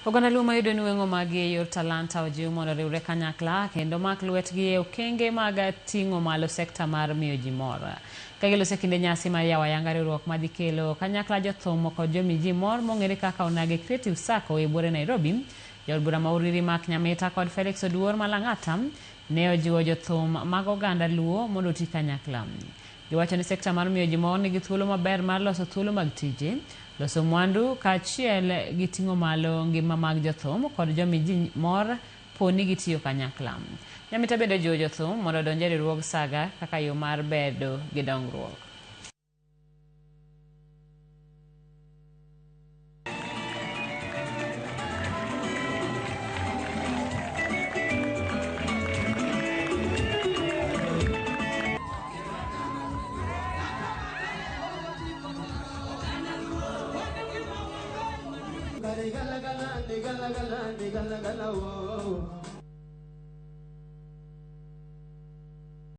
Oganda Luo mayudo nweng'o maggi e yor talanta ojiw mondo oriwre kanyakla kendo mak lwetgi e okenge mag ting'o malo sekta mar miyo ji mor. Ka giloso e kinde nyasi mar yawo ayanga riwruok madhi kelo kanyakla jothum kod jomi ji mor mong'ere kaka Onagi Creative Sacco e buore Nairobi, jaod bura ma Uriri Mark Nyamita kod Felix Oduor ma Lang'ata ne ojiwo jothum mag oganda Luo mondo oti kanyakla. Giwacho ni sekta mar miyo ji mor nigi thuolo maber mar loso thuolo mag tije, loso mwandu kaachiel gi ting'o malo ngima mag jothum kod jomi ji mor po ni gitiyo kanyakla. Nyamita bende ojiwo jothum mondo odonj e riwruog saga kaka yo mar bedo gi dongruok.